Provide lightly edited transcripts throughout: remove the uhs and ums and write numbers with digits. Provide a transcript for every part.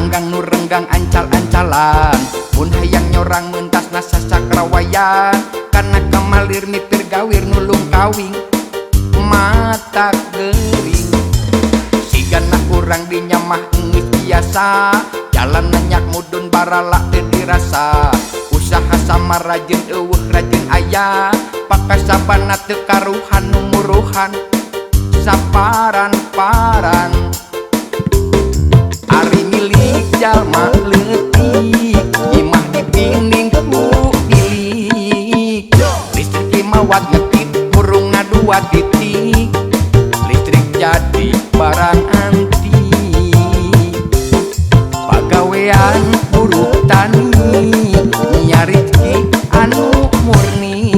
anggang nu renggang ancal-ancalan. Mun hayang nyorang mentasna sasakrawayan, kana kamalir mipir gawir nulung kawing mata gering. Sigana urang dinya mah geus biasa, jalan nanyak mudun barala teu dirasa. Usaha sama rajin eueuh rajin aya, pakasabana teu karuhan nu muruhan saparan-paran. Ari milik jalma leutik, imah dipinding ku bilik. Listrik 5 watt ngetit, hurungna 2 titik. Listrik jadi barang antik. Pagawean buruh tani, nyari rezeki anu murni.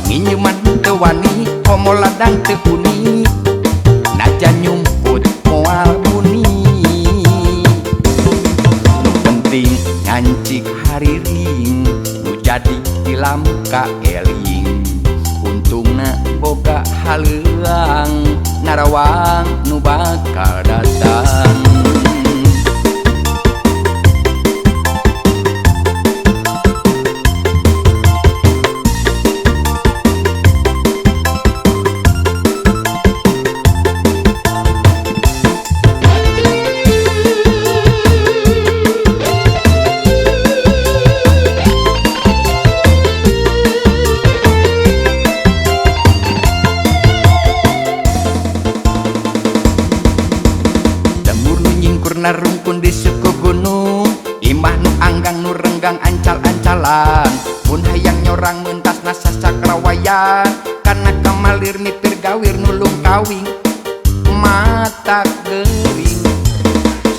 Nginjeman teu wani, komo ladang teu uni, najan nyumput moal muni. Nu penting ngancik hariring, nu jadi tilam ka eling. Untungna boga haleuang, narawang nu bakal datang. Rungkun di suku gunung, imah nu anggang nu renggang ancal-ancalan. Mun hayang nyorang mentasna sasakrawayan, kana kamalir mipir gawir nulung kawing mata gering.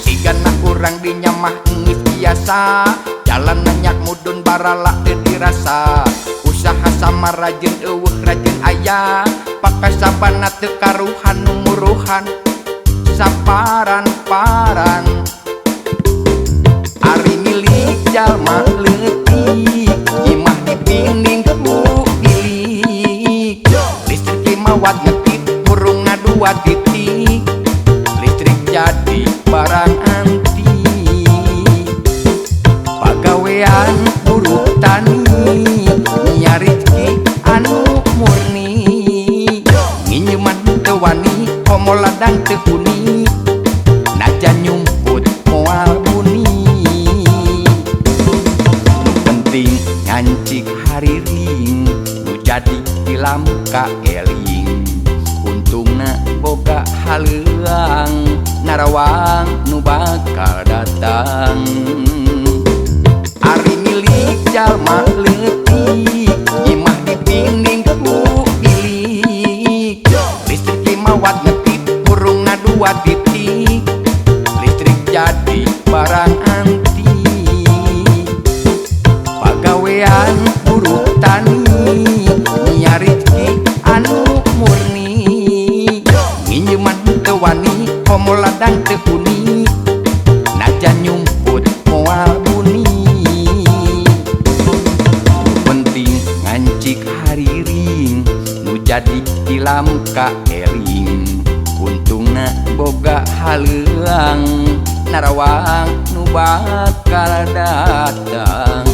Sigana urang dinya mah geus biasa, jalan nanyak mudun barala teu dirasa. Usaha sama rajin eueuh rajin aya, pakasabana teu karuhan nu muruhan saparan-paran. Ari milik jalma leutik, imah dipinding ku bilik. Listrik 5 watt ngetit, hurungna 2 titik. Listrik jadi barang antik. Pagawean buruh tani, nyari rezeki anu murni. Nginjeman teu wani, komo ladang teu uni, najan nyumput moal muni. Nu penting ngancik hariring, nu jadi tilam ka eling. Untungna boga haleuang, narawang nu bakal datang. Ari milik jalma leutik, imah dipinding ku bilik. Listrik 5 watt ngetit, hurungna 2 titik. Listrik jadi barang antik. Pagawean buruh tani, nyari rezeki anu murni. Nginjeman teu wani, komo ladang teu uni, najan nyumput moal muni. Nu penting ngancik hariring, nu jadi tilam ka eling. Untungna boga haleuang, narawang nu bakal datang.